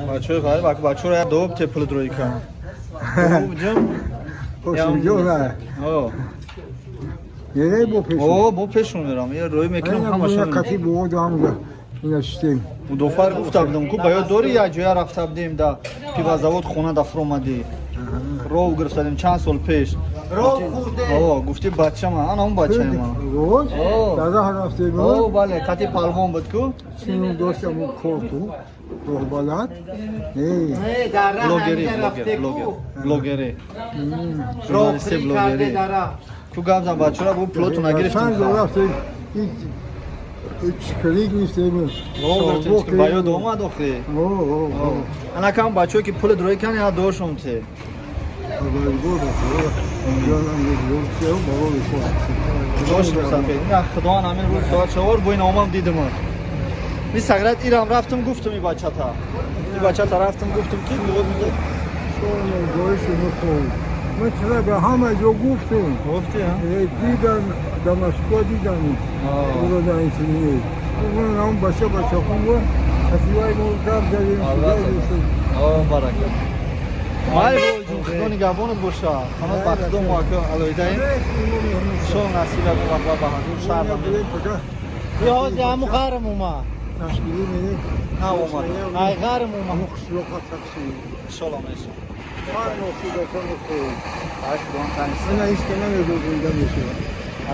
Бачаҳои ғариб, ака, бачаҳоро як доб те пул дрои кан. Ҷум. О, бо пешон мерам. Я рӯй мекунам ҳамашон. Мудофар гуфта будам ку, ба ёд дорӣ, як ҷоя рафта будем, да пивозавод, хона да фуромадӣ. Ров гирифтадем чанд сол пеш. Ров хӯрдем. О, гуфти бачама, ана он бачаема. О, бале, кати палвон буд ку. Не, дар раҳ Блогери, ҳамиҷа блогер, рафте блогер, ку. блогери. Ров Журналисти, хӯрӣ карде блогери. дар раҳ. Ку гап зан, бачаро бу пулоту нагирифтем. Ров гирифтем, ба ёд омад охи. Ана кам бачаҳое ки пули дрои кан, я дошум те. Дошум сафед. Ина худованд ҳамин рӯз соат 4 бо ин омам дидам. Ни саграт ирам рафтам, гуфтам и бачата. И бачата рафтам, гуфтам ки من چرا به همه جا گفتم. гуфти, ҳа? دیدن در مسکو دیدن آه. او رو در این سینه اون هم بچه بچه خون بود کسی ما گپ زدیم. Албатта. О, барака. Май боҷун, худо нигаҳбонат боша. Ҳама ба худо мо ака алоидаем. Шом насиба бо ба ҳазур шаҳр. И ҳози ҳаму ғарм ума. تشکیلی میده. На омад. Ай ғарм ума. همون خشلوقات تقسیم. Иншолло меша. هر نصیب اصلا خوب. Ай худованд танис. من هیچ که نمیدونم میشه.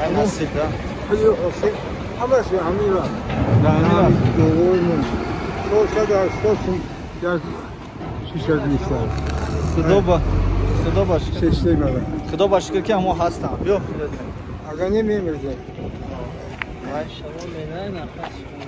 Ай насиб да. خیلی حسین همش همین را دوم 480 در 620. Худо ба худо ба шукр. سه برای. Худо ба шукр ки ҳамо ҳастам. Биё. اگر نمیمیرده. Ай. Шамо менай нафас.